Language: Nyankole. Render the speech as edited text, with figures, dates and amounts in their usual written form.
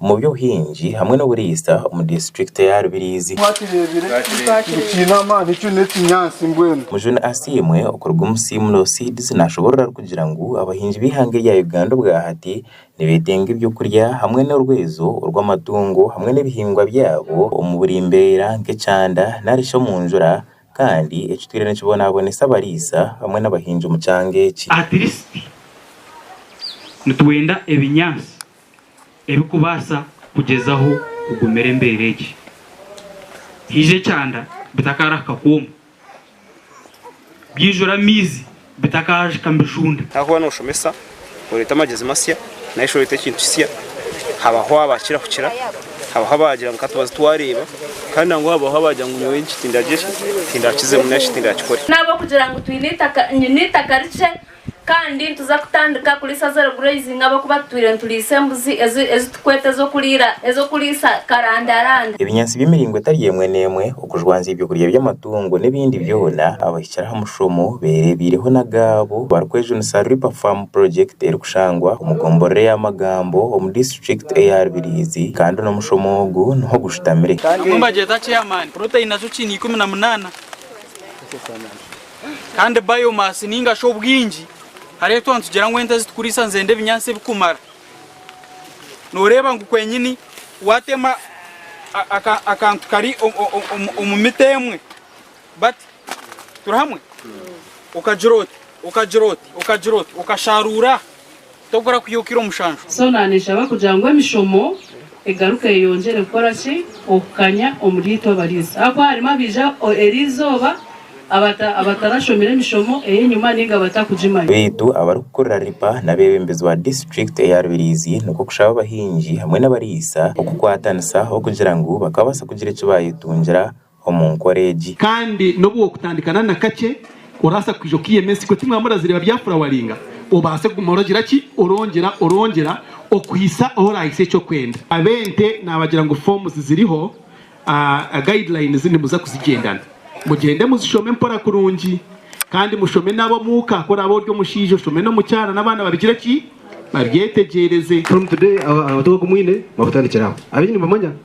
omu by'obuhingi hamwe n'oburiisa omu disiturikiti eya Rubirizi. Twakireebire ngu kiine amaani kyo n'ekinyaatsi mbwenu. Mujuni Asiimwe okuruga omu Simlo Seeds nashoborora arikugira ngu abahingi b'eihanga erya Uganda obwahati nibetenga eby'okurya hamwe n'orwezo orw'amatungo hamwe n'ebihingwa byabo omu buri mbeera nk'ekyanda narishi omu njura kandi ekitwire nikibonabonesa abariisa hamwe n'abahingi omu kyanga eki. At least nitwenda ebinyaatsi ebirikubaasa kugyezaho kugumira embeera egi. Haija ekyanda bitakaarahika kwoma, byaijura amaizi bitakaahika bijunda. Ahakuba nooshomesa, oreeta amagyezi masya, nari shi oreeta ekintu kisya, habaho abakira kukira, habaho abaagira ngu ka tubanze twareeba, kandi nangwa habaho abaagira ngu nyowe eki tindagire ki, tindakizemu nari shi tindakikore. N'ahabw'okugira ngu twine eitaka, nyine eitaka rikye Kandi nituza kutandika kuriisa zero grazing ahabw'okuba tutwire nituriisa embuzi ezi ezitukweta ez'okuriira ez'okuriisa karandaranda. Ebinyaatsi by'emiringo etari emwe n'emwe, okujwanzya ebyokurya by'amatungo n'ebindi byona, abahikire aha mushomo beereebiireho n'agaabo barikwejunisa Ripa Farm Project erikushangwa omu gomborora eya Magambo omu disiturikiti eya Rubirizi kandi n'omushomo ogu niho gushutamire. Nabwo mbagyeta chairman, protein nakyo kiine 18. Kandi biomass ninga shi obwingi, hariho twaba nitugira ngu ente ezitukuriisa nizenda ebinyaatsi ebikumara. Noreeba ngu kwenyini watema akantu kari omu mita emwe bati, turi hamwe? Okagira oti, okagira oti, okagira oti, okasharuura, tokura kwiha okiro mushanju. So naaneshaba kugira ngu emishomo egaruke eyongyere kukora ki? Okukanya omuri itwe abariisa. Ahakuba harimu abaija eri izooba abatarashomire emishomo ey'enyima nainga abatakugimanya. Beitu abarikukurira RIPA n'abeebembezi ba disiturikiti eya Rubirizi nikwo kushaba abahingi hamwe n'abariisa okukwatanisa okugira ngu bakabaasa kugira eki baayetungira omu nkora egi. Kandi n'obu wokutandika na kakye, oraasa kwija okiyema ensiko ti mwaba murazireeba byafurawaringa, obaase kuguma oragira ki? Orongyera, orongyera okuhisa ahu orahise eki okwenda. Ab'ente naabagira ngu forms ziriho, guidelines nimuza kuzigyendana. Mugyende muzishome mpora kurungi kandi mushome n'ab'omuuka, ku oraabe ori omushaija oshome n'omukyara n'abaana babigire ki? Babyetegyereze. From today abatuga ogu mwine mwabutandikira aho. Abaingi nibamanya.